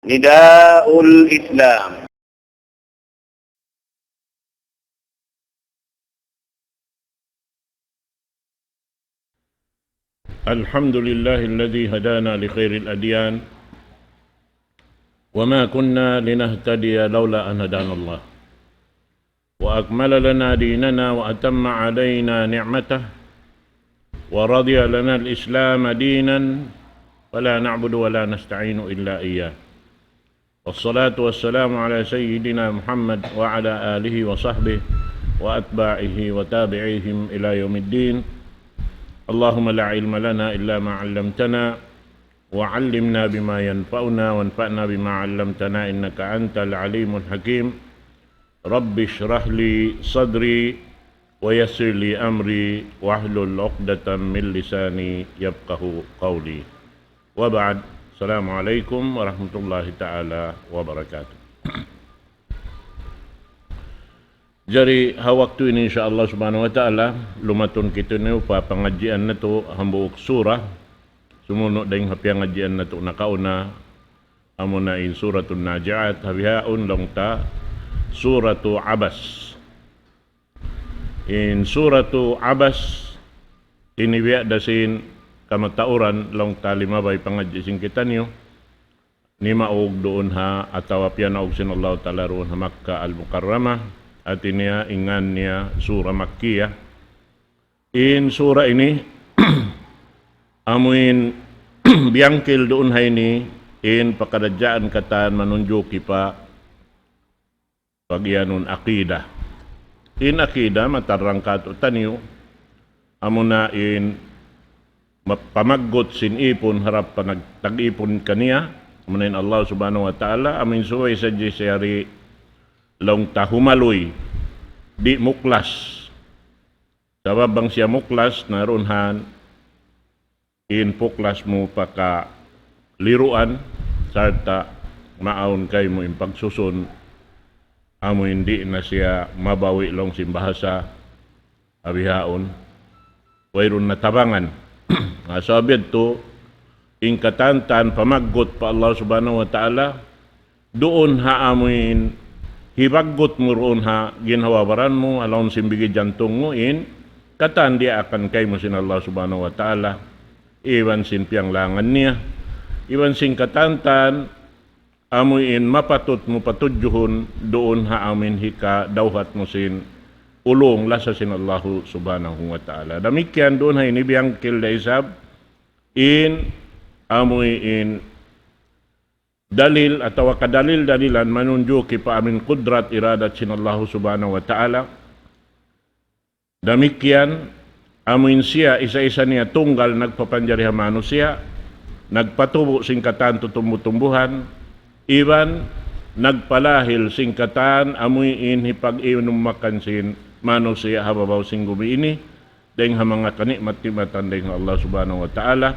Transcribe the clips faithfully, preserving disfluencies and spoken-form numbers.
نداء الإسلام. الحمد لله الذي هدانا لخير الأديان وما كنا لنهتدي لولا أن هدانا الله وأكمل لنا ديننا وأتم علينا نعمته ورضي لنا الإسلام دينا فلا نعبد ولا نستعين إلا إياه. والصلاة والسلام على سيدنا محمد وعلى آله وصحبه وأتباعه وتابعيهم إلى يوم الدين. اللهم لا علم لنا إلا ما علمتنا وعلمنا بما ينفعنا وانفعنا بما علمتنا إنك أنت العليم الحكيم. رب اشرح لي صدري ويسر لي أمري واحلل عقدة من لساني يفقهوا قولي. وبعد، السلام عليكم ورحمة الله تعالى وبركاته. Jari ha waktu ini, insya Allah subhanahu wa ta'ala, lumatun kitaniyu pa pangadjian natu' hambuuk surah, sumunu' dayng ha piyangadjian natu' nakauna, amuna in Suratun Nazi'at, ha bihaun laung ta Suratu Abas. In Suratu Abas, ini biya' da sin kamatauran laung ta limabay pangadji' sin kitaniyu, nimaug duun ha, atawa piyanaug sin Allahu Ta'ala duun ha Makkah Al-Mukarramah, hati niya in ngan niya Surah Makkiyah. In surah ini, amuin biyangkil duun ha ini, in pakaradjaan katan manunjuki pa pagiyanun aqidah. In aqidah matarrang katu'taniyu, amuna in ma-, pamaggut sin ipun harap pa nagtag-ipun kaniya, amuna in Allah subhanahu wa ta'ala, amuin subay sadja siya di' laung ta humaluy, di' muklas. Sabab bang siya muklas, na duun han, in puklas mu pakaliruan, sarta' maawn kaymu in pagsusun, amuin di' na siya mabawi' laung sin bahasa, ha bihaun, wayruun na tabangan. Na, sabab yadtu, in katantan pamaggut pa Allah subhanahu wa ta'ala, duun ha amuin hibaggut mu duun ha ginhawa-baran mu, ha lawm sin bigi jantung mu in, katan diyaakan kaymu sin Allah subhanahu wa ta'ala, iban sin piyanglangan niya, iban sin katantan, amuin mapatut mu patudjuhun duun ha amuin hikadawhat mu sin ulung lasa sin Allahu subhanahu wa ta'ala. Damikkiyan duun ha ini biyangkil da isab in amuin dalil atawa kadalil-dalilan manunjuki pa amuin kudrat iradat sin Allahu subhanahu wa ta'ala. Damikkiyan, amuin siya isa-isa niya tunggal nagpapanjari ha manusiya', nagpatubu' sin katan tutumbu-tumbuhan, iban nagpalahil sin katan amuin hipag-inum-makan sin manusiya' ha babaw sin gumi ini, dayng ha manga kanikmat-nikmatan dayng ha Allah subhanahu wa ta'ala.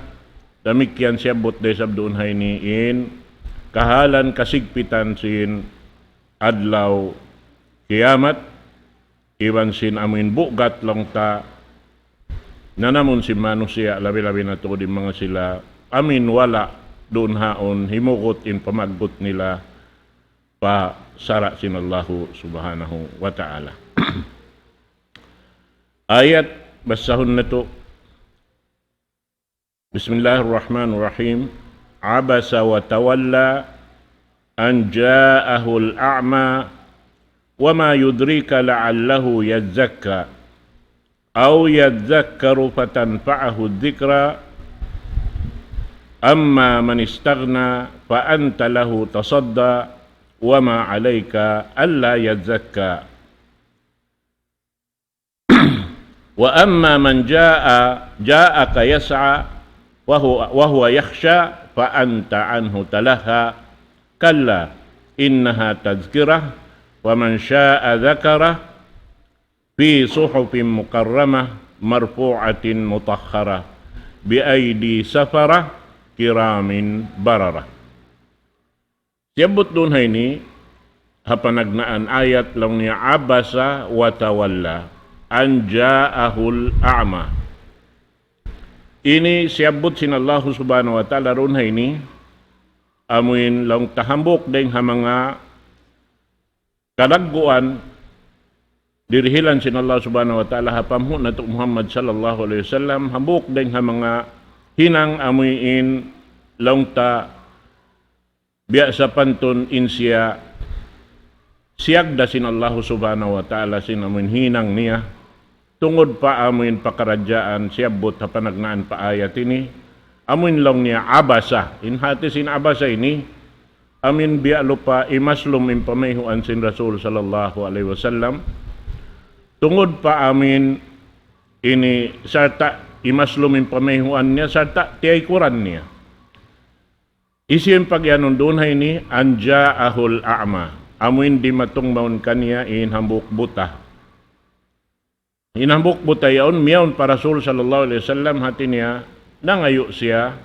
Damikkiyan siyabbut da isab duun ha ini in kahalan kasigpitan sin adlaw kiyamat, iban sin amuin bugat laung ta nanamun sin manusiya', labi-labi na tuud in manga sila amuin wala' duun haun himugut in pamaggut nila pa sara' sin Allahu subhanahu wa ta'ala. Ayat basahun natu'. بسم الله الرحمن الرحيم. عبس وتولى أن جاءه الأعمى وما يدريك لعله يزكى أو يذكر فتنفعه الذكرى أما من استغنى فأنت له تصدى وما عليك ألا يزكى وأما من جاء، جاءك يسعى وهو، وهو يخشى فأنت عنه تلهى. كلا إنها تذكرة فمن شاء ذكره في صحف مكرمة مرفوعة مطهرة بأيدي سفرة كرام بررة. Siyabbut duun ha ini, ha panagnaan ayat laung niya abasa wa tawalla, an ja'ahul a'ma. Ini siyabbut sin Allahu subhanahu wa ta'ala duun ha ini, amuin laung ta hambuuk dayn ha manga kalagguan dirihilan sin Allah Subhanahu wa Ta'ala ha panghu' natu' Muhammad sallallahu alayhi wasallam, hambuuk dayn ha manga hinang amuin laung ta biya' sapantun in siya siyagda sin Allah Subhanahu wa Ta'ala sin amuin hinang niya, tungud pa amuin pakaradjaan siyabbut ha panagnaan pa ayat ini, amuin laung niya abasa. In hati sin abasa ini, amuin biya' lupa imaslum in pamayhuan sin Rasul sallallahu alayhi wasallam. Tungud pa amuin ini sarta' imaslum in pamayhuan niya, sarta' tiyaykuran niya. Hisiyu in pagiyanun duun ha ini, an ja'ahul a'ma. Amuin dimatung mawn kaniya in hambuuk buta. In hambuuk buta yaun, miyawn pa Rasul sallallahu alayhi wasallam, hati niya, nangayu' siya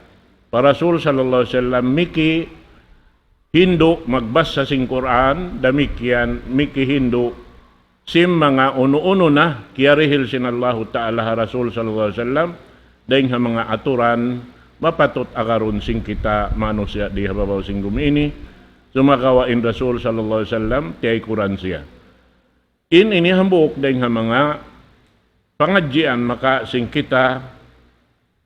pa Rasul sallallahu alayhi wasallam, miki hindu' magbasa sin Qur'an, damikkiyan miki hindu' sin manga unu-unu na kiyarihil sin Allahu Ta'ala ha Rasul sallallahu alayhi wasallam, dayn ha manga aturan mapatut agarun sin kita manusiya' di ha babaw sin gumi ini, sumagawa' in Rasul sallallahu alayhi wasallam, tiyaykuran siya. In ini hambuuk dayn ha manga pangadjian maka sin kita,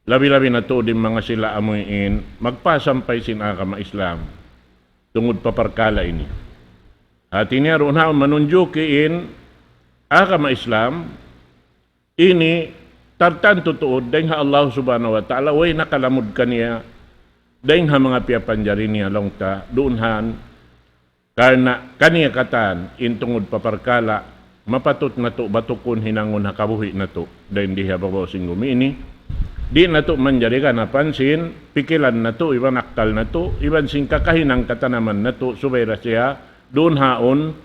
labi-labi na tuud in manga sila amuin magpasampay sin agama Islam. Tungud pa parkala' ini. Hati niya duun ha manunjuki in agama Islam, ini tartantu tuud dayn ha Allah Subhanahu wa Ta'ala, way nakalamud kaniya dayn ha manga piyapanjari niya laung ta, duun han, karna' kaniya katan, in tungud pa parkala', mapatut natu' batukun hinangun ha kabuhi' natu', dayn di ha babaw sin gumi ini, di' natu' manjari ganapan sin pikilan natu', iban akkal natu', iban sin kakahinang katanaman natu', subay da siya, duun haun,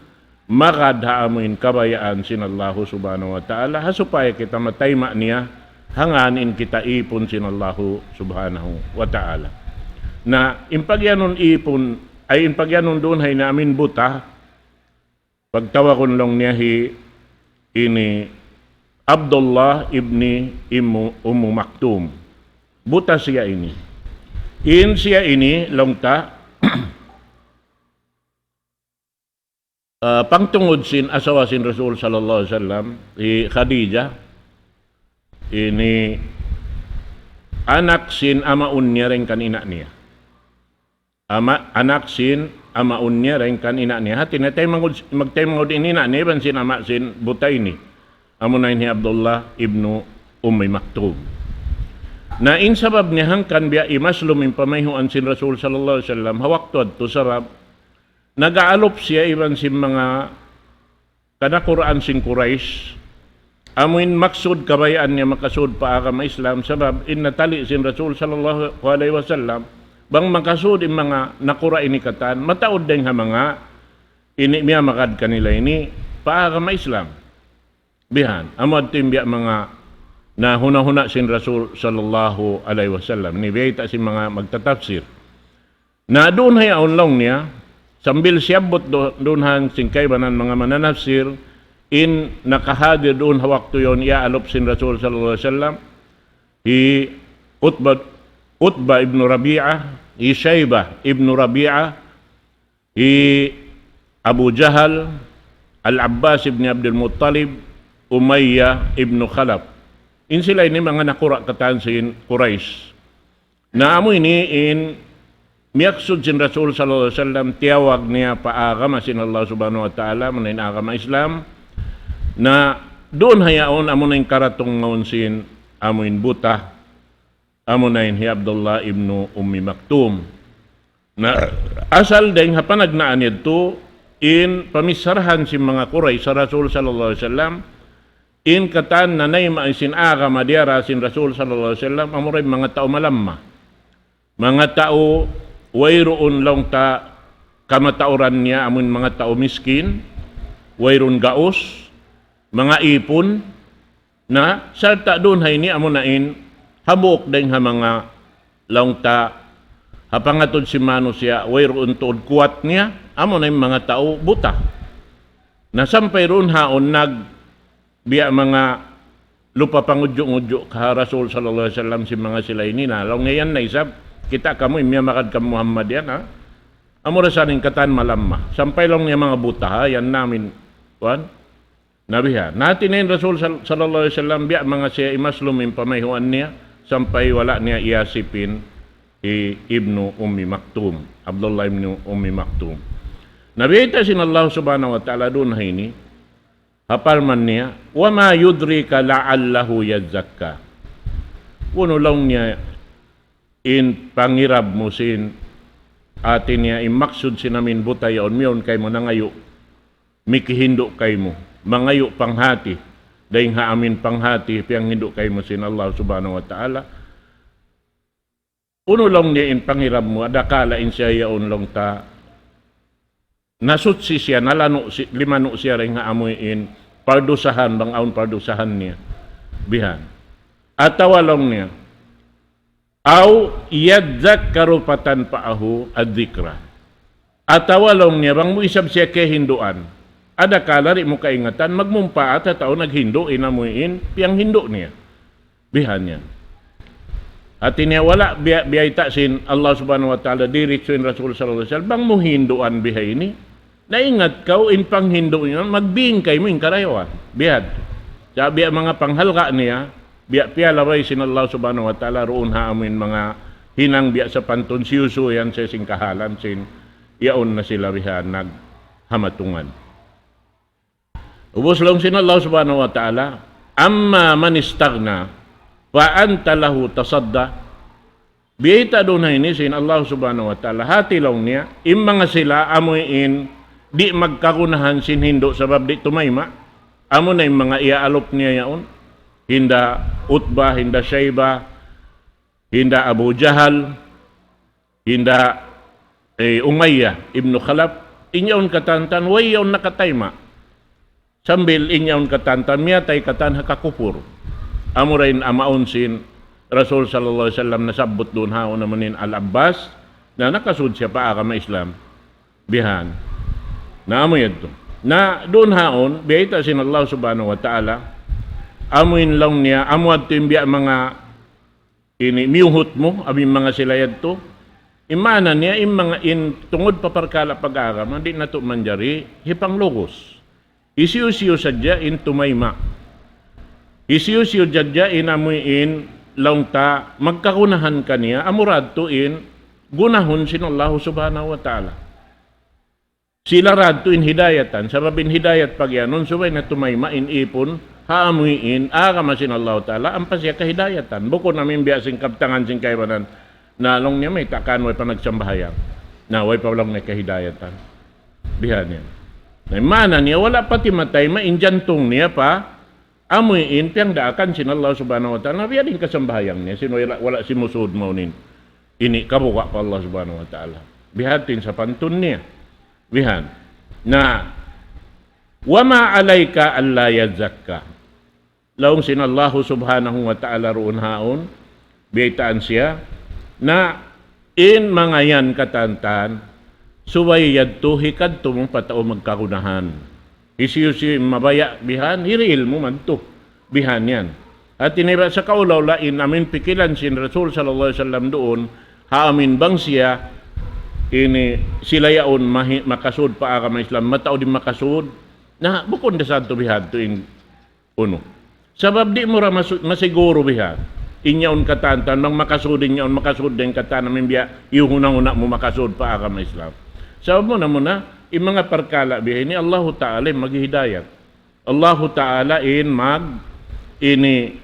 magad ha amuin kabayaan sin Allahu Subhanahu wa Ta'ala, ha supaya kita matayma' niya, hangkan in kita ipun sin Allahu Subhanahu wa Ta'ala. Na, in pagiyanun ipun, ay in pagiyanun duun ha ini amuin buta, pagtawagun laung niya hi ini Abdullah ibni Immu-, Ummu Maktum. Buta siya ini. In siya ini, laung ta, ah, pangtungud sin asawa sin Rasul sallallahu alayhi wasallam, hi Khadijah, ini anak sin amaun niya dayn kan ina' niya. Ama', anak sin amaun niya dayn kan ina' niya. Hati niya, taymanghud, magtaymanghud in ina' niya iban sin ama' sin buta ini. Amuna in hi Abdullah ibnu Ummi Maktum. Na in sabab niya hangkan biya' imaslum in pamayhuan sin Rasul sallallahu alayhi wasallam, ha waktu yadtu sabab nag-aalup siya iban sin manga kanakuraan sin Quraysh, amuin maksud kabayaan niya makasud pa agama Islam, sabab in natali' sin Rasul sallallahu alayhi wasallam, bang makasud in manga nakura' ini katan, mataud dayn ha manga ini miyamagad kanila ini pa agama Islam. Bihan, amu yadtu in biya' manga nahuna-huna sin Rasul sallallahu alayhi wasallam. Ini biyayta' sin manga magtatafsir. Na duun ha yaun laung niya, sambil siyabbut du-, duun ha sin kaibanan manga mananafsir, in nakahadir duun ha waktu yaun iyaalup sin Rasul sallallahu alayhi wasallam, hi Utbah, Utbah ibnu Rabi'ah, hi Shaybah ibnu Rabi'ah, hi Abu Jahal, Al-Abbas ibn Abdul Muttalib, Umayyah ibnu Khalaf. In sila ini manga nakura' katan sin Quraysh. Na amu ini in miyaksud sin Rasul sallallahu alayhi wasallam, tiyawag niya pa agama sin Allah Subhanahu wa Ta'ala, amuna in agama Islam. Na duun ha yaun amuna in karatung mawn sin amuin buta, amuna in hi Abdullah ibnu Ummi Maktum. Na asal dayn ha panagnaan yadtu in pamissarahan sin manga Quraysh ha Rasul sallallahu alayhi wasallam, in katan nanayma' sin agama diyara sin Rasul sallallahu alayhi wasallam, amura in manga tau malamma. Manga tau wayruun laung ta kamatauran niya, amun manga tau miskin, wayruun gaus, manga ipun, na sarta' duun ha ini amuna in hambuuk dayn ha manga laung ta ha pangatud sin manusiya', wayruun tuud kuwat niya, amuna in manga tau buta. Na sampay duun haun nag biya' manga lupa pangudju'-ngudju' ha Rasul sallallahu alayhi wasallam sin manga sila ini, na laung niya yan na isab, kita' kamu in miyamagad kan Muhammad yan, ha? Amura sa in katan malamma. Sampay laung niya manga buta ha, yan namin, kuwan. Na biha'. Na hāti niya in Rasul sal-, sallallahu alayhi wasallam, biya' manga siya imaslum in pamayhuan niya, sampay wala' niya iyasip in hi Ibnu Ummi Maktum, Abdullah ibnu Ummi Maktum. Na biyayta' sin Allah subhanahu wa ta'ala duun ha ini, ha parman niya, وما يدريك لعله يزكى. Unu laung niya in pangirab mu sin, hāti niya in maksud sin amin buta yaun, miyawn kaymu nangayu', mikihindu' kaymu, mangayu' panghāti, dayng ha amin panghāti, piyanghindu' kaymu sin Allah subhanahu wa ta'ala. Unu laung niya in pangirab mu, adakala in siya yaun laung ta, nasutsi siya, nalanu' si-, limanu' siya dayng ha amuin in pardusahan, bang awn pardusahan niya. Bihan. Atawa laung niya, أو يذكر فتنفعه الذكرى. Atawa laung niya, bang mu isab siya kahinduan, adakala di' mu kaingatan, magmumpaat ha tau naghindu' in amuin piyanghindu' niya. Bihan yan. Hāti niya wala' biya-, biyayta' sin Allah subhanahu wa ta'ala, diritsu in Rasul sallallahu alayhi wasallam, bang mu hinduan biha ini, naingat kaw in panghindu' niya, magbing kaymu in karayawan. Bihan. Sa' biya' manga panghalga' niya, biya' piyalabay sin Allah subhanahu wa ta'ala, duun ha amuin manga hinang biya' sapantun siyusu yan sa sin kahalan sin, yaun na sila bihan naghamatungan. Ubus laung sin Allah subhanahu wa ta'ala, أما من استغنى فأنت له تصدى. Biyayta' duun ha ini sin Allah subhanahu wa ta'ala. Hāti laung niya, in manga sila amuin di' magkagunahan sin hindu' sabab di' tumayma'. Amuna in manga iyaalup niya yaun. Hinda Utbah, hinda Shaybah, hinda Abu Jahal, hinda, eh, Umayyah ibnu Khalaf, in yaun katantan, way yaun nakatayma'. Sambil in yaun katantan, miyatay katan ha kakupur. Amura in amaun sin Rasul sallallahu alayhi wasallam nasabbut duun haun amuin Al-Abbas, na nakasud siya pa agama Islam. Bihan. Na amu yadtu. Na duun haun, biyayta' sin Allah subhanahu wa ta'ala, amuin laung niya, amu yadtu in biya' manga ini miyuhut mu, amuin manga sila yadtu. In maana niya, in manga in tungud pa parkala' pag-agama, di' natu' manjari hipanglugus. Hisiyu-siyu sadja in tumayma'. Hisiyu-siyu sadja in amuin laung ta magkagunahan kaniya, amura yadtu in gunahun sin Allah subhanahu wa ta'ala. Sila ra yadtu in hidayatan, sabab in hidayat pagiyanun subay na tumayma' in ipun, ha amuin, agama sin Allahu Ta'ala, ampa siya kahidayatan. Bukun amuin biya' sin kabtangan sin kaibanan, na laung niya mayta' kan way pa nagsambahayang. Na way pa laung niya kahidayatan. Bihan yan. Na in maana niya, wala' pa timatayma' in jantung niya pa, amuin piyagdaakan sin Allah Subhanahu wa Ta'ala. Na biya' diin kasambahayang niya, sin wala', wala' simusud mawn in ini kabuga' pa Allah Subhanahu wa Ta'ala. Biha' yadtu in sapantun niya. Bihan. Na, وما عليك ألا يزكى. Laung sin Allah Subhanahu wa Ta'ala duun haun, biyaytaan siya, na in manga yan katantan, subay yadtu hikadtu mu pa tau magkagunahan. Hisiyu-siyu in mabaya' bihan, hirihil mu madtu. Bihan yan. Hati niya ba sa kaula-ula in amuin pikilan sin Rasul sallallahu alayhi wasallam duun, ha amuin bang siya, ini sila yaun mahi-, makasud pa agama Islam, mataud in makasud, na bukun da sadtu biha' yadtu in unu. Sabab di' mu ra masu-, masiguru biha'. In yaun katantan, bang makasud in yaun, makasud da in katan amuin biya' iyuhuna-huna mu makasud pa agama Islam. Sabab muna-muna, in manga parkala' biha' ini Allahu Ta'ala in maghihidayat. Allahu Ta'ala in mag-, ini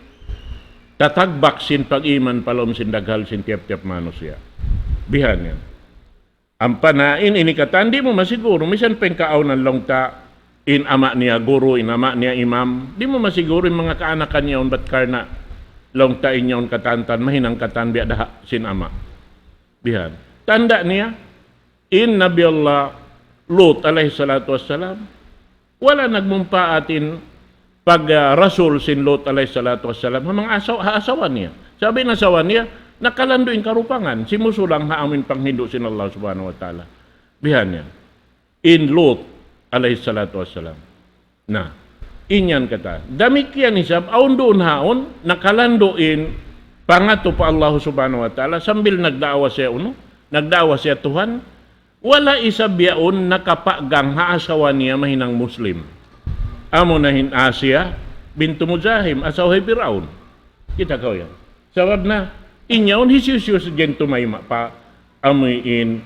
tatagbak sin pag-iman pa lawm sin daghal sin tiyap-tiyap manusiya'. Bihan yan. Ampa na in ini katan di' mu masiguru, misan pa in kaawnan laung ta in ama' niya guru, in ama' niya imam, di' mu masiguru in manga kaanakan niya yaun bat karna' laung ta in yaun katantan, mahinang katan biya' daha' sin ama'. Bihan. Tanda' niya, in Nabi Allah Lut alayhi salatu wassalam, wala' nagmumpaat in pag, ah, rasul sin Lut alayhi salatu wassalam, ha manga asaw-, ha asawa niya. Sabab in asawa niya, nakalandu' in karupangan, simusulang ha amuin panghindu' sin Allah Subhanahu wa Ta'ala. Bihan yan. In Lut alayhi salatu wassalam. Na, in yan katan. Damikkiyan isab, awn duun haun, nakalandu' in pangatu pa Allah Subhanahu wa Ta'ala, sambil nagdaawa siya unu, nagdaawa siya Tuhan, Wala' isab yaun nakapagang ha asawa niya mahinang Muslim. Amu na hi Asiya bintu Muzahim, asawa hi Piraun. Kita' kaw yan. Sabab na, in yaun hisiyu-siyu sadja in tumayma' pa amuin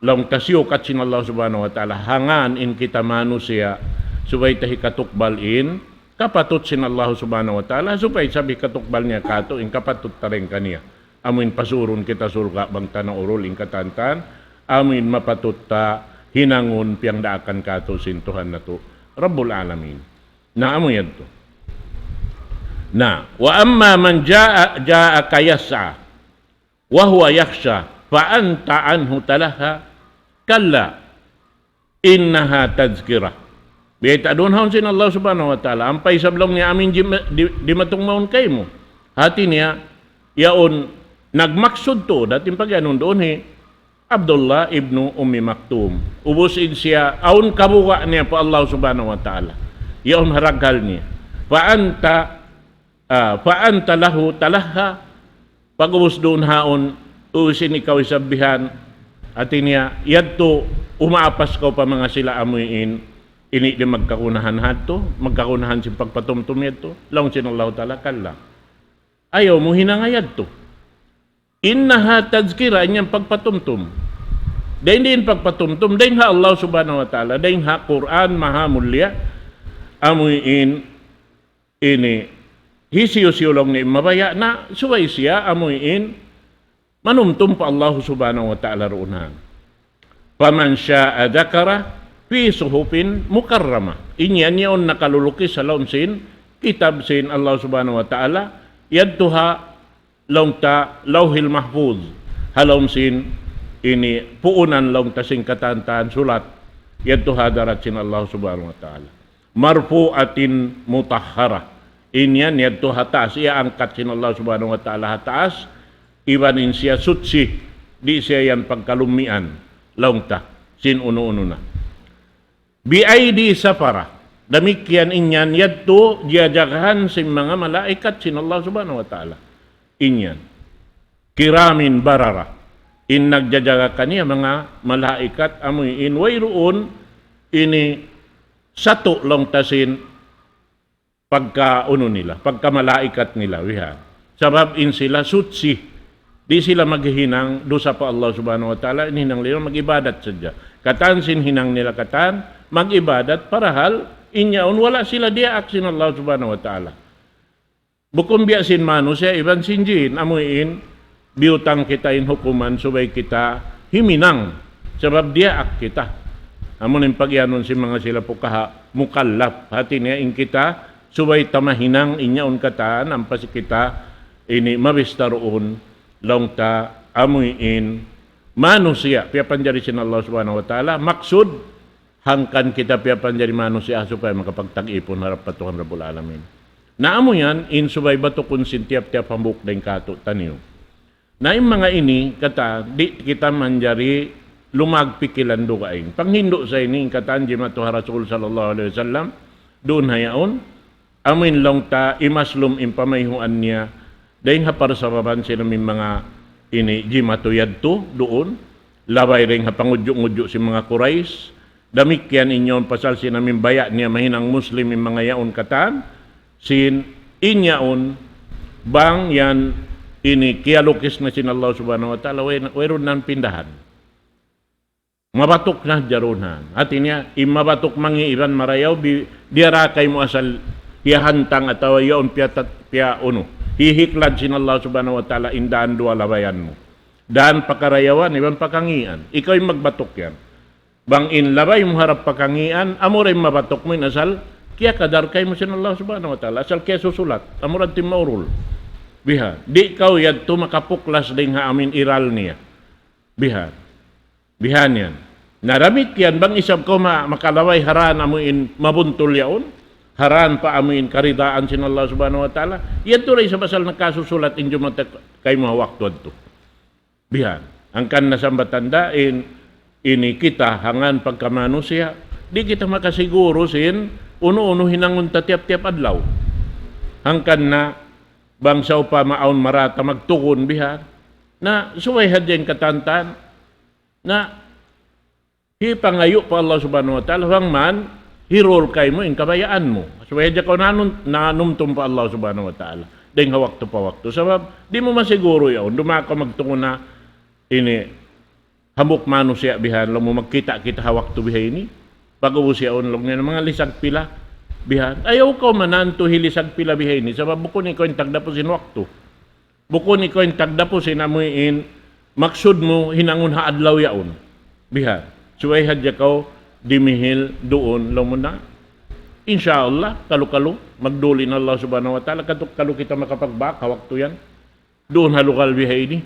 laung ta siyukat sin Allah Subhanahu wa Ta'ala, hangkan in kita manusiya', subay ta hikatukbal in kapatut sin Allah Subhanahu wa Ta'ala, subay isab hikatukbal niya kātu' in kapatut ta dayn kaniya. Amuin pasurun kita surga' bang ta naurul in katan-katan, amuin mapatut ta hinangun piyangdaakan kātu' sin Tuhan natu' Rabbul Alamin. Na, amu yadtu. Na, وأما من جاء جاءك يسعى وهو يخشى فأنت عنه تلهى كلا إنها تذكرة. Biyayta' duun ha yaun sin Allah Subhanahu wa Ta'ala, ampa isab laung niya amuin jim-, di-, dimatung mawn kaymu. Hāti niya, yaun nagmaksud tuud, hāti in pag'iyanun duun hi Abdullah ibnu Ummi Maktum. Ubus in siya, awn kabuga' niya pa Allah Subhanahu wa Ta'ala. Yaun haraghal niya. فأنت, ah, فأنت له تلهى. Pag'ubus duun ha yaun, ubus in ikaw isab bihan. Hāti niya, yadtu, umaapas kaw pa manga sila amuin, ini di' magkagunahan hadtu, magkagunahan sin pagpatumtum yadtu. Laung sin Allah Ta'ala, كلا. Ayaw mu hinanga yadtu. إنها تذكرة, in yan pagpatumtum. Dayn di in pagpatumtum, dayn ha Allah Subhanahu wa Ta'ala, dayn ha Qur'an maha mulia, amuin ini, hisiyu-siyu laung niya mabaya' na, subay siya, amuin, manumtum pa Allah Subhanahu wa Ta'ala duun ha yaun. فمن شاء ذكره في صحف مكرمة. In yan yaun nakalulukis ha lawm sin kitab sin Allah Subhanahu wa Ta'ala, yadtu ha laung ta Lawhil Mahfuz, ha lawm sin ini puunan laung ta sin katan-katan sulat, yadtu ha hadarat sin Allah Subhanahu wa Ta'ala. مرفوعة مطهرة. In yan yadtu ha taas, iyaangkat sin Allah Subhanahu wa Ta'ala ha taas, iban in siya suchi, di' siya yan pagkalumian, laung ta, sin unu-unu na. بأيدي سفرة. Damikkiyan in yan yadtu, jiyajagahan sin manga malaikat sin Allah Subhanahu wa Ta'ala. In yan. كرام بررة. In nagjajaga kaniya manga malaikat amuin wayruun ini satu' laung ta sin pagka unu nila, pagka malaikat nila, bihan. Sabab in sila suchi. Di' sila maghihinang dusa pa Allah Subhanahu wa Ta'ala, in hinang nila mag-ibadat sadja. Katan sin hinang nila katan, mag-ibadat, parahal, in yaun wala' sila diyaak sin Allah Subhanahu wa Ta'ala. Bukun biya' sin manusiya' iban sin jin, amuin, biyutang kita in hukuman subay kita himinang. Sabab diyaak kita. Amu in pag'iyanun sin manga sila fuqaha mukallaf. Hāti niya in kita subay ta mahinang in yaun katan, ampa sin kita ini mabista duun, laung ta amuin manusiya', piyapanjari sin Allah Subhanahu wa Ta'ala, maksud, hangkan kita piyapanjari manusiya' supaya makapagtag-ipun harap pa Tuhan Rabbul Alamin. Na amu yan, in subay batukun sin tiyap-tiyap hambuuk dayn kātu'niyu. Na in manga ini, katan, di' kita manjari lumag pikilan dugaing. Panghindu' sa ini, katan, jimatu ha Rasul sallallahu alayhi wasallam, duun ha yaun, amuin laung ta imaslum in pamayhuan niya, dayn ha parsababan sin amuin manga ini jimatu yadtu, duun, labay dayn ha pangudju'-ngudju' sin manga Quraysh, damikkiyan in yaun pasal sin amuin baya' niya mahinang Muslim in manga yaun katan, sin in yaun bang yan ini kiyalukis na sin Allah Subhanahu wa Ta'ala, way, wayruun na pindahan. Mabatuk na jarunan. Hāti niya, in mabatuk mangi' iban marayaw, bi-, biya' da kaymu asal hiyahantang atawa yaun piyatat-, piya unu. Hihiklad sin Allah Subhanahu wa Ta'ala in dān duwa labayan mu. Dān pakarayawan, iban pakangian. Ikaw in magbatuk yan. Bang in labay mu harap pakangian, amu ra in mabatuk mu in asal, kiyakadar kaymu sin Allah Subhanahu wa Ta'ala. Asal kiyasusulat, amu ra in maurul. Biha. Di' kaw yadtu makapuklas dayn ha amuin iral niya. Biha. Bihan yan. Na damikkiyan bang isab kaw ma-, makalabay ha dān amuin mabuntul yaun, ha dān pa amuin karidaan sin Allah Subhanahu wa Ta'ala, yadtu da isab asal nakasusulat in jumatu kaymu ha waktu yadtu. Bihan. Hangkan na sambatan da in, ini kita hangkan pagka manusiya', di' kita makasiguru sin unu-unu hinangun ta tiyap-tiyap adlaw. Hangkan na bang sawpama awn mara ta magtugun bihan. Na subay hadja in katantan, na Hipangayu' pa Allah Subhanahu wa Ta'ala, bang man, hirul kaymu in kabayaan mu. Supaya di' kaw nanun-, nanumtum pa Allah Subhanahu wa Ta'ala. Dayng ha waktu pa waktu. Sabab, di' mu masiguru yaun. Dumaak kaw magtungun na ini, hambuuk manusiya' bihan, laung mu magkita' kita ha waktu biha ini. Pag-ubus yaun, laung niya, manga lisag pila bihan. Ayaw kaw manantu hi lisag pila biha ini. Sabab bukun ikaw in tagdapu sin waktu. Bukun ikaw in tagdapu sin amuin maksud mu hinangun ha adlaw yaun. Bihan. Subay hadja kaw dimihil duun, laung mu na. Insya Allah, kalu-kalu, magduli na Allah Subhanahu wa Ta'ala, katu-, kalu kita makapagbak ha waktu yan. Duun ha lugal biha ini.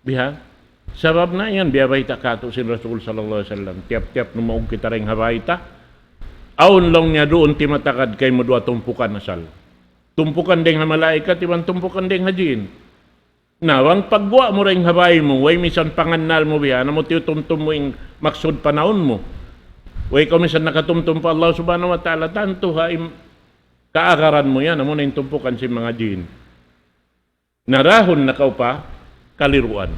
Bihan. Sabab na yan, biya' bayta' katu' sin Rasul sallallahu alayhi wasallam. Tiyap-tiyap numaug kita dayng ha bayta'. Awn laung niya duun timatagad kaymu duwa tumpukan asal. Tumpukan dayng ha malaikat, iban tumpukan dayng ha jin. Na, bang pagguwa' mu dayng ha bay mu, way misan pangannal mu biya', na mu tiyutumtum mu in maksud panaun mu. Way kaw misan nakatumtum pa Allah Subhanahu wa Ta'ala, tantu ha im-, kaagaran mu yan, amu na in tumpukan sin manga jin. Narahun na kaw pa kaliruan.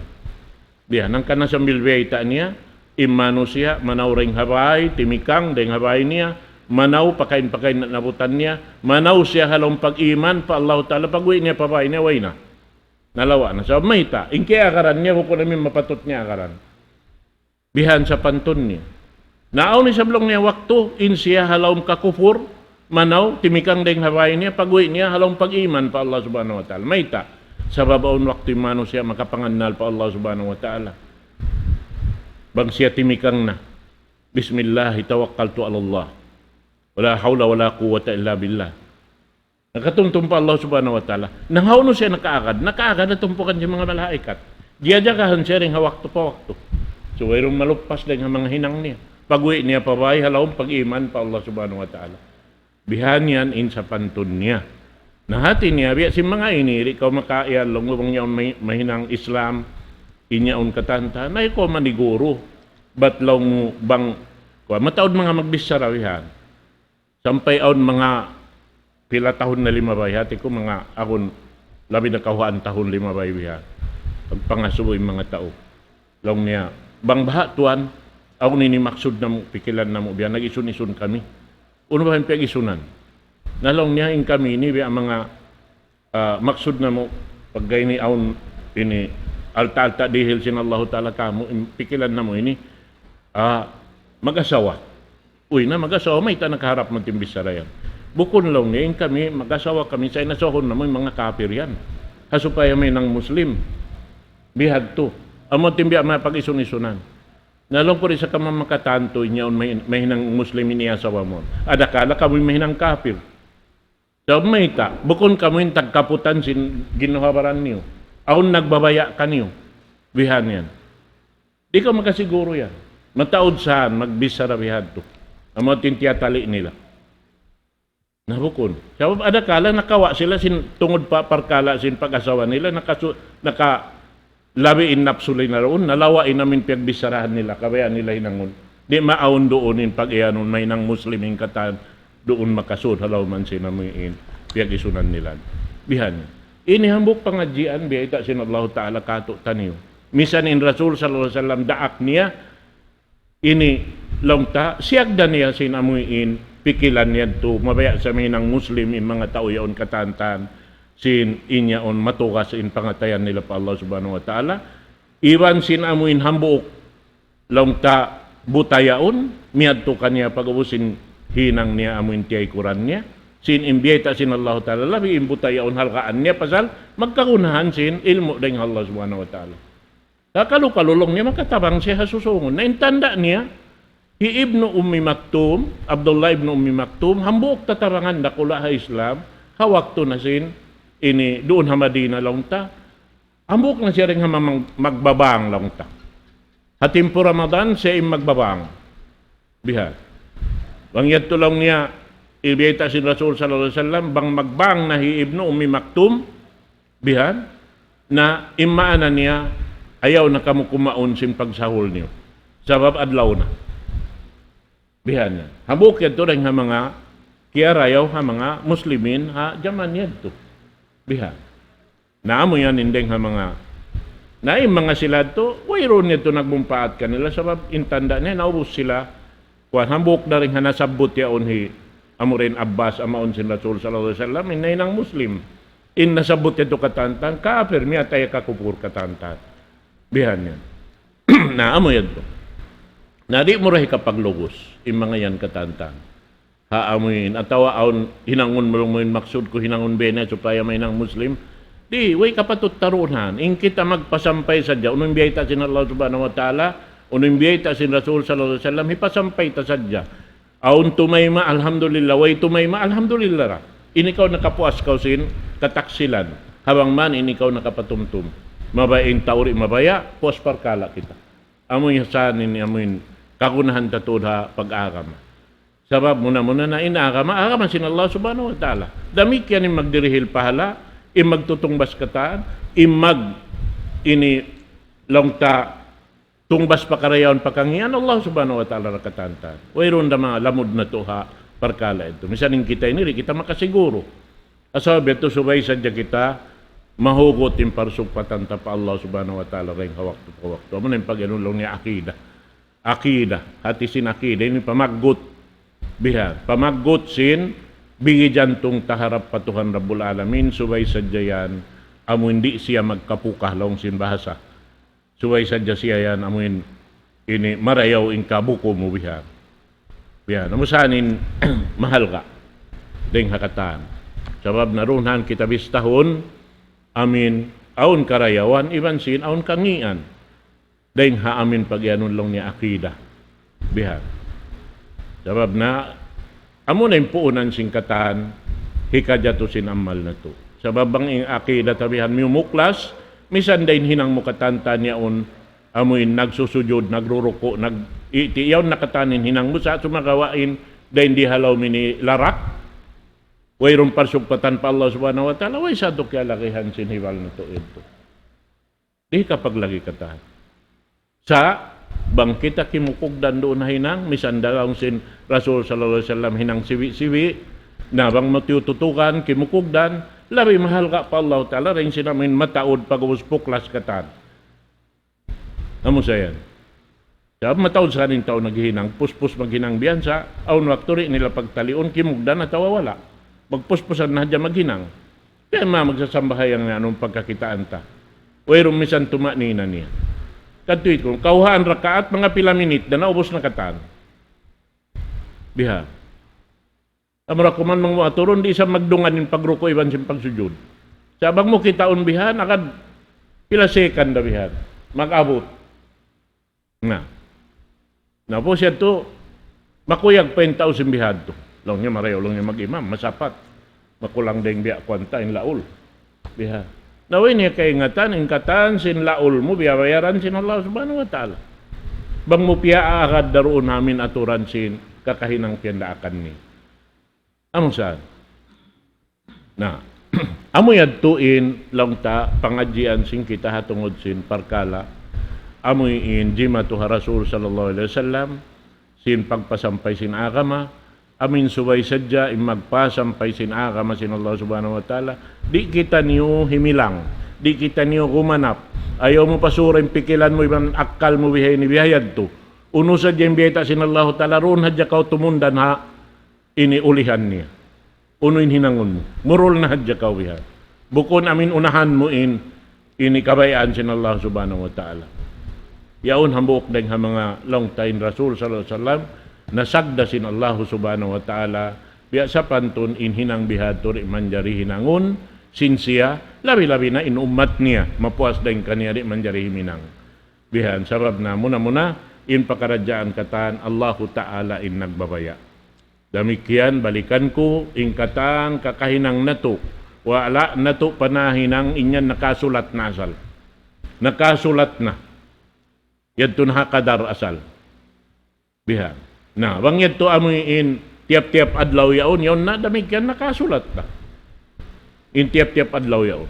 Biya' hangkan na sambil biyayta' niya, in manusiya', manaw dayng ha bay, timikang dayng ha bay niya, manaw pakain-pakain na nabutan niya, manaw siya ha lawm pag-iman pa Allah Ta'ala, pag-uwi' niya pa bay niya, way na. Nalawa' na. Sabab mayta', in kiyagaran niya, bukun amu in mapatut niya agaran. Bihan sapantun niya. Na awn isab laung niya waktu, in siya ha lawm kakupur, manaw, timikang dayng ha bay niya, pag-uwi' niya, ha lawm pag-iman pa Allah Subhanahu wa Ta'ala. Mayta', sabab awn waktu in manusiya' makapangannal pa Allah Subhanahu wa Ta'ala. Bang siya timikang na, بسم الله توكلت على الله ولا حول ولا قوة إلا بالله. Nakatumtum pa Allah Subhanahu wa Ta'ala. Na hawnu siya nakaagad? Nakaagad ha tumpukan sin manga malaikat. Diyajagahan siya dayng ha waktu pa waktu. So, wayruun maluppas dayng ha manga hinang niya. Pag-uwi' niya pa bay, ha lawm pag-iman pa Allah Subhanahu wa Ta'ala. Bihan yan in sapantun niya. Na hati niya, biya' sin manga ini, di' kaw makaiyan laung mu bang yaun may-, mahinang Islam, in yaun katan-katan, na ikaw maniguru, bat laung mu bang, kuwan, mataud manga magbichara bihan. Sampay awn manga pila tahun na limabay, hati ku manga awn labi na kawhaan tahun limabay bihan. Pagpangasubu in manga tau. Laung niya, bang baha' tuwan, awn ini maksud namu', pikilan namu' bihan, nag-isun-isun kami. Unu baha' in piyag-isunan? Na laung niya, in kami ini biya' manga, ah, maksud namu', pagga ini awn ini alta'-alta' dihil sin Allahu Ta'ala kamu', in pikilan namu' ini, ah, mag-asawa. Uy, na mag-asawa, mayta' nakaharap mu in bichara yan? Bukun laung niya, in kami, mag-asawa kami, sa' in asawahun namu' in manga kapir yan. Ha supaya mahinang Muslim. Bihadtu. Amu in biya' mapag-isun-isunan. Na laung ku di' sa kamu makatantu in yaun may-, mahinang Muslim in asawa mu. Adakala kamu in mahinang kapir. Sabab mayta', bukun kamu in tagkaputan sin ginhawa-baran niyu. Awn nagbabaya' kaniyu. Bihan yan. Di' kaw makasiguru yan. Mataud sa yan, magbichara bihadtu. Amu in tiyatali' nila. Na bukun. Sabab adakala nakawa' sila sin tungud pa parkala' sin pag-asawa nila, nakasu-, naka-, labi in napsu nila duun, nalawa' in amu in piyagbicharahan nila, kabayaan nila hinangun. Di' maawn duun in pag-iyanun, mahinang Muslim in katan, duun makasud ha lawm sin amu in piyag-isunan nila. Bihan. Ini hambuuk pangadjian, biyayta' sin Allahu Ta'ala kātu'niyu. Misan in Rasul sallallahu alayhi wasallam daak niya, ini laung ta, siyagda niya sin amu in pikilan niya tu, mabaya' sa mahinang Muslim in manga tau yaun katan-katan, sin in yaun matugas in pangatayan nila pa Allah Subhanahu wa Ta'ala, iban sin amu in hambuuk laung ta buta yaun, miyadtu kaniya pag-ubus sin hinang niya amu in tiyaykuran niya, sin in biyayta' sin Allahu Ta'ala, labi in buta yaun halgaan niya, pasal magkagunahan sin ilmu' dayng ha Allah Subhanahu wa Ta'ala. Kakalu-kalu laung niya makatabang siya ha susungun. Na in tanda' niya, hi Ibnu Ummi Maktum, Abdullah Ibnu Ummi Maktum, hambuuk tatabangan dakula' ha Islam, ha waktu na sin, ini, duun ha Madina laung ta. Hambuuk na siya dayng ha mamang-, magbabang laung ta. Ha timpu Ramadan, siya in magbabang. Bihan. Bang yadtu laung niya, biyayta' sin Rasul sallallahu alayhi wasallam, bang magbang na hi Ibnu Ummi Maktum, bihan, na in maana niya, ayaw na kamu kumaun sin pagsahul niyu. Sabab adlaw na. Bihan yan. Hambuuk yadtu dayng ha manga kiyarayaw ha manga Muslimin ha jaman yadtu. Bihan. Na amu yan in dayng ha manga Na in manga sila yadtu, wayruun yadtu nagmumpaat kanila, sabab in tanda' niya, naubus sila. Kuwan, hambuuk da dayn ha nasabbut yaun hi Amr bin Abbas, amaun sin Rasul sallallahu alayhi wasallam, in nahinang Muslim. In nasabbut yadtu katan-katan, kafir, miyatay ha kakupur katan-katan. Bihan yan. Na, amu yadtu. Na, di' mu da hikapaglugus, in manga yan katan-katan. Ha amuin, atawa awn hinangun mu laung mu in maksud ku hinangun biya' na supaya mahinang Muslim. Di', way kapatut tarunan. In kita magpasampay sadja. Unu in biyayta' sin Allah Subhanahu wa Ta'ala, unu in biyayta' sin Rasul sallallahu alayhi wasallam, hipasampay ta sadja. Awn tumayma', alhamdulillah. Way tumayma', alhamdulillah ra. In ikaw nakapuas kaw sin kataksilan. Ha bang man in ikaw nakapatumtum. Mabaya' in tau di' mabaya', puas parkala' kita. Amu in sa ini, amu in kagunahan ta tuud ha pag-agama. Sabab muna-muna na in agama, agama sin Allah Subhanahu wa Ta'ala. Damikkiyan in magdirihil pahala', in magtutungbas katan, in mag-, ini laung ta tungbas pa karayawan pa kangīan, Allah Subhanahu wa Ta'ala ra katan-katan. Wayruun da manga lamud natu' ha parkala' yadtu. Misan in kita ini, di' kita makasiguru. Sabab yadtu subay sadja kita mahugut in parsugpatan ta pa Allah Subhanahu wa Ta'ala dayn ha waktu pa waktu. Amu na in pag-anu laung niya akida. Akida, hati sin akida, ini pamaggut. Bihan, pamaggut sin bigi jantung ta harap pa Tuhan Rabbul Alamin, subay sadja yan, amu in di' siya magkapukah laung sin bahasa. Subay sadja siya yan, amu in ini marayaw in kabuku' mu bihan. Bihan, amu sa in mahalga' dayn ha katan. Sabab na duun han kita bistahun, amu in awn karayawan, iban sin awn kangīan. Dayn ha amu in pag-iyanun laung niya akida. Bihan. Sabab na, amu na in puunan sin katan, hikajatu sin amal natu'. Sabab bang in akida ta bihan miyumuklas, misan da in hinang mu katan-katan yaun, amu in nagsusujud, nagruruku', nag-, iti, yaun na katan in hinang mu sa sumagawa' in, dayn di ha lawm ini larak, wayruun parsugpatan pa Allah Subhanahu wa Ta'ala, way sa tu kiyalagihan sin hibal natu' yadtu. Di' kapaglagi' katan. Sa', bang kita kimukugdan duun ha hinang, misan da laung sin Rasul sallallahu alayhi wasallam hinang siwi'-siwi', na bang mu tiyututukan, kimukugdan, labi mahalga' pa Allah Ta'ala, dayn sin amu in mataud pag'ubus puklas katan. Amu sa yan. Sabab mataud sa in tau naghihinang, puspus maghinang bihan sa, awn waktu di' nila pagtaliun, kimugdan atawa wala'. Magpuspusan na hadja maghinang. Kaya ma magsasambahayang na anong pagkakitaan ta. Wayruun misan tuma'nina niya. Kadtu itu, kawhaan rakaat, manga pila minit, da naubus na katan. Bihan. Amura kuman manga aturun, di' sa magdungan in pagruku' iban sin pagsujud. Sa' bang mu kitaun bihan, agad pila second da bihan. Mag-abut. Na. Na pu' siya tu, makuyag pa in tau sin bihadtu. Laung niya marayaw, laung niya mag-imam, masapat. Makulang dayng biya' kuwan ta in laul. Biha. Na way niya kaingatan, in katan sin laul mu, biyabayaran sin Allah Subhanahu wa Ta'ala. Bang mu piyaagad da duun ha amu in aturan sin kakahinang piyandaakan niya. Amu saan? Na, amu yadtu in laung ta pangadjian sin kita ha tungud sin parkala'. Amu in jimatu ha Rasul sallallahu alayhi wasallam, sin pagpasampay sin agama, amu in subay sadja in magpasampay sin agama sin Allah Subhanahu wa Ta'ala. Di' kitaniyu himilang, di' kitaniyu gumanap. Ayaw mu pasura in pikilan mu iban akkal mu biha ini biha yadtu. Unu sadja in biyayta' sin Allah Ta'ala, duun hadja kaw tumundan ha ini ulihan niya. Unu in hinangun mu? Murul na hadja kaw bihan. Bukun amu in unahan mu in, ini kabayaan sin Allah Subhanahu wa Ta'ala. Yaun hambuuk dayng ha manga laung ta in Rasul sallallahu alayhi wasallam, nasagda sin Allah Subhanahu wa Ta'ala, biya' sapantun in hinang bihadtu di' manjari hinangun, sin siya, labi-labi na in ummat niya, mapuas dayng kaniya di' manjari himinang. Bihan, sabab na muna-muna, in pakaradjaan katan Allahu Ta'ala in nagbabaya'. Damikkiyan, balikan ku, in katan kakahinang natu', wala' natu' pa nahinang in yan nakasulat na asal. Nakasulat na. Yadtu na ha kadar asal. Bihan. Na, bang yadtu amu in tiyap-tiyap adlaw yaun, yaun na damikkiyan nakasulat na. In tiyap-tiyap adlaw yaun.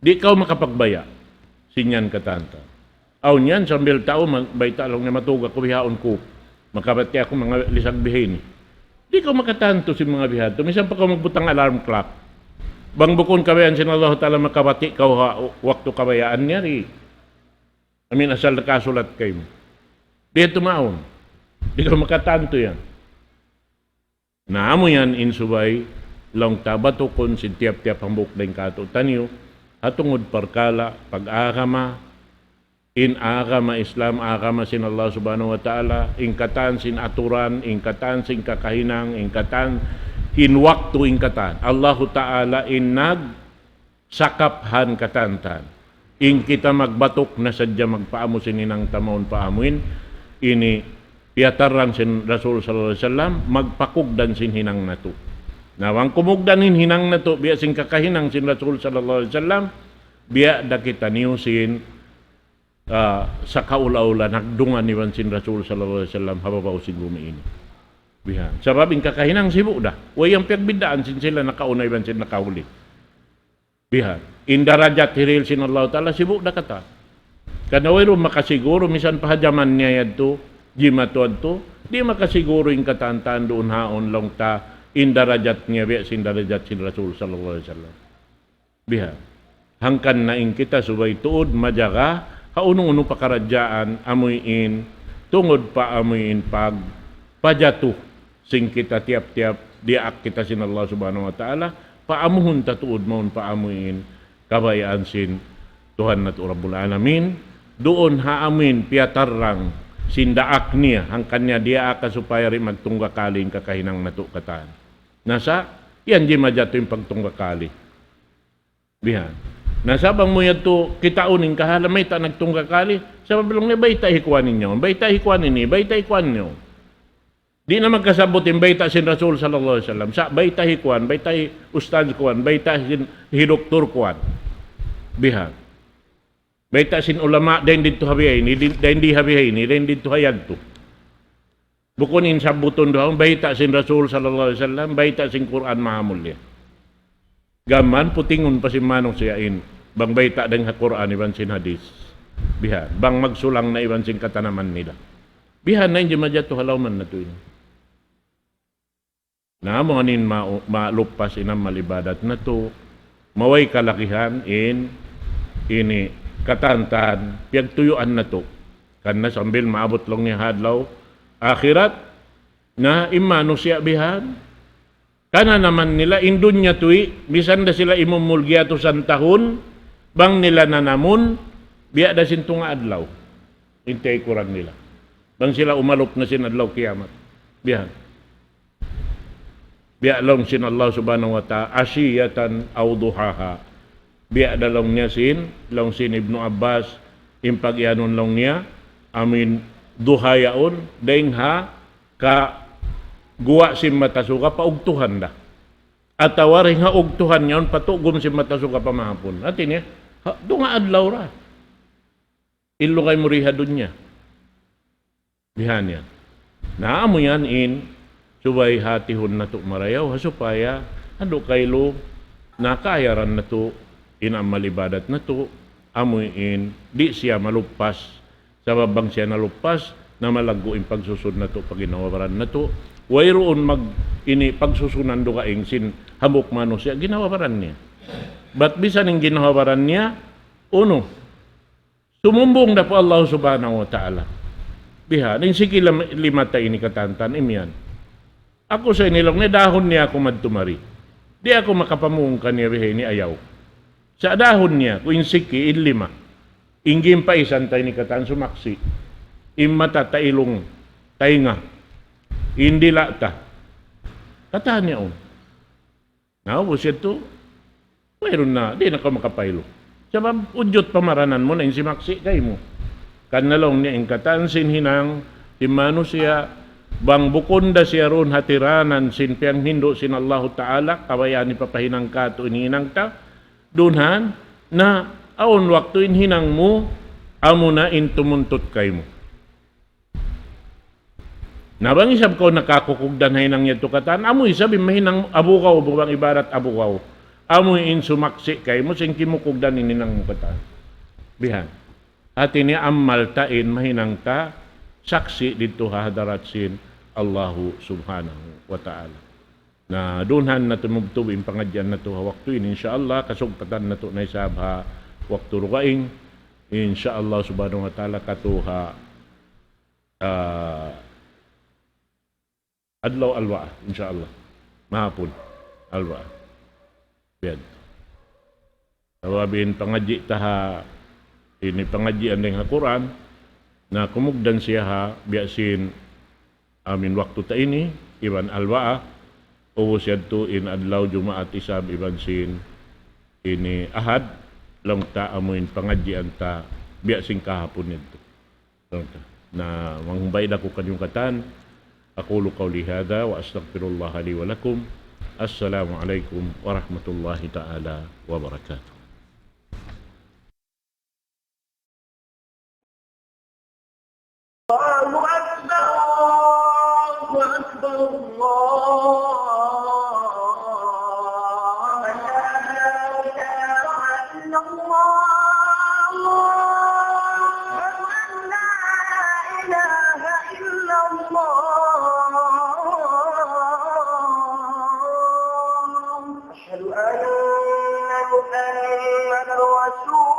Di' kaw makapagbaya'. Sin yan katan ta. Awn yan, sambil tau, mag-, bayta' laung niya matug aku bihaun ku. Makabati' aku manga lisag biha ini. Di' kaw makatantu sin manga bihadtu. Misan pa kaw magbutang alarm clock. Bang bukun kabayaan sin Allahu Ta'ala makabati' kaw ha waktu kabayaan niya di'. Amin asal nakasulat kaymu. Di' tumaun. Di' kaw makatantu yan. Na amu yan in subay, laung ta batukun sin tiyap-tiyap hambuuk dayn kātu'niyu, ha tungud parkala', pag-agama, in agama Islam, agama sin Allah Subhanahu wa Ta'ala, in katan sin aturan, in katan sin kakahinang, in katan in waktu, in katan. Allahu Ta'ala in nagsakap han katan-katan. In kita magbatuk na sadja magpaamu sin hinang ta mawn pa amuin, ini piyatarrang sin Rasul sallallahu alayhi wasallam, magpakugdan sin hinang natu'. Na bang kumugdan in hinang natu', biya' sin kakahinang sin Rasul sallallahu alayhi wasallam, biya' da kitaniyu sin ah, sakaula-ula nagdungan iban sin Rasul sallallahu alayhi wasallam ha babaw sin gumi ini. Bihan. Sabab in kakahinang sibu' da. Way yang piyagbiddaan sin sila nakauna iban sin nakahuli. Bihan. In darajat hirihil sin Allah Ta'ala sibu' da katan. Karna' wayruun makasiguru, misan pa ha jaman niya yadtu, jimatu yadtu, di' makasiguru in katan-katan duun haun laung ta, in darajat niya biya' sin darajat sin Rasul sallallahu alayhi wasallam. Bihan. Hangkan na in kita subay tuud majaga ha unu-unu pakaradjaan amuin tungud pa amuin pagpajatu sin kita tiyap-tiyap diyaak kita sin Allah Subhanahu wa Ta'ala, paamuhun ta tuud mawn pa amuin kabayaan sin Tuhan natu' Rabbul Alamin, duun ha amuin piyatarrang sin daak niya, hangkan niya diyaak supaya di' magtunggakali in kakahinang natu' katan. Na sa', yan di' majatu in pagtunggakali. Bihan. Na sa' bang mu yadtu kitaun in kahalan, mayta' nagtunggakali, sabab laung niya bayta' hi kuwan ninyo, bayta' hi kuwan ini, bayta' hi kuwan ninyo. Di' na magkasabbut in bayta' sin Rasul sallallahu alayhi wasallam. Sa' bayta' hi kuwan, bayta' hi ustadz kuwan, bayta' sin hi doktor kuwan. Bihan. Bayta' sin ulama, dayn didtu ha bihaini, dayn di ha bihaini, dayn didtu ha yadtu. Bukun in sabbutun duun, bayta' sin Rasul sallallahu alayhi wasallam, bayta' sin Qur'an mahamulliya. Gam man putingun pa sin manusiya' in, bang bayta' dayn ha Qur'an iban sin hadith. Bihan, bang magsulang na iban sin katanaman nila. Bihan na in jimajatu ha lawman natu' ini. Na amu in ma-, maluppas in amal ibadat natu', maway kalagihan in, ini katan-katan, piyagtuyuan natu'. Karna' sambil maabut laung niya ha adlaw akhirat, na in manusiya' bihan, kananaman nila, in dunya tuwi', misan da sila imumul giyatusan tahun, bang nila nanamun, biya' da sin tunga' adlaw. In tiyaykuran nila. Bang sila umalup na sin adlaw kiyamat. Bihan. Biya' laung sin Allah Subhanahu wa Ta'ala, عشية أو ضحاها. Biya' da laung niya sin, laung sin Ibnu Abbas, in pag-iyanun laung niya, amuin duha yaun, dayn ha kaguwa' sin mata suga pa ugtuhan da. Atawa dayn ha ugtuhan yaun pa tugum sin mata suga pa mahapun. Hati niya, ha, tunga' adlaw ra. Illu kaymu di ha dunya. Bihan yan. Na amu yan in, subay hatihun natu' marayaw, ha supaya, adu kaylu, na kaayaran natu', in amal ibadat natu', amu in, di' siya maluppas. Sabab bang siya naluppas, na malaggu' in pagsusun natu', pa ginhawa-baran natu'. Wayruun mag, ini pagsusunan dugaing sin hambuuk manusiya', ginhawa-baran niya. Bat bisan in ginhawa-baran niya, unu, sumumbung da pa Allah Subhanahu wa Ta'ala. Biha, in siki lam-, lima ta ini katan-katan imiyan. Aku sa ini laung niya, dahun niya aku madtu mari. Di' aku makapamung kaniya biha ini ayaw. Sa' dahun niya aku in siki, in lima. In gimpaisan ta ini katan sumaksi'. In mata, ta ilung, taynga. In dila' ta. Katan niya, oh. Na, ubus yadtu, wayruun na, di' na kaw makapailu. Sabab, ujut pamaranan mu na in simaksi' kaymu. Karna' laung niya in katan sin hinang, sin manusiya', bang bukun da siya duun hatiranan sin piyanghindu' sin Allahu Ta'ala, kabayaan hipapahinang kātu' in hinang ta, dunhan, na awn waktu in hinang mu, amuna in tumuntut kaymu. Na bang isab kaw nakakukugdan ha hinang yadtu katan, amu isab in mahinang abugaw, bang ibarat abugaw. Amu in sumaksi' kaymu, sin kimukugdan in hinang mu katan. Bihan. Hati niya amal ta in mahinang ta saksi' didtu ha hadarat sin Allahu Subhanahu wa Ta'ala. Na dunhan natu' mubtub in pangadjian natu' ha waktu ini, insya Allah, kasugpatan natu' na isab ha waktu dugaing, insya Allah subhanahu wa ta'ala, katu' ha, ah, adlaw Alwaa, insya Allah. Mahapun, Alwaa. Biya' Sabab in pangadji' ta ha, ini pangadjian dayn ha Qur'an, na kumugdan siya ha biya' sin amin waktu ta ini, iban Alwaa, ubus yadtu in adlaw Jumaat isab iban sin ini Ahad, laung ta amu in pangadjian ta biya' sin kahapun yadtu. Na manghumbay da aku kaniyu katan, أقول قولي هذا وأستغفر الله لي ولكم. السلام عليكم ورحمة الله تعالى وبركاته. الله أكبر، الله أكبر، الله أكبر. إلا الله. أشهد أن لا إله إلا الله. أشهد أن محمدا رسول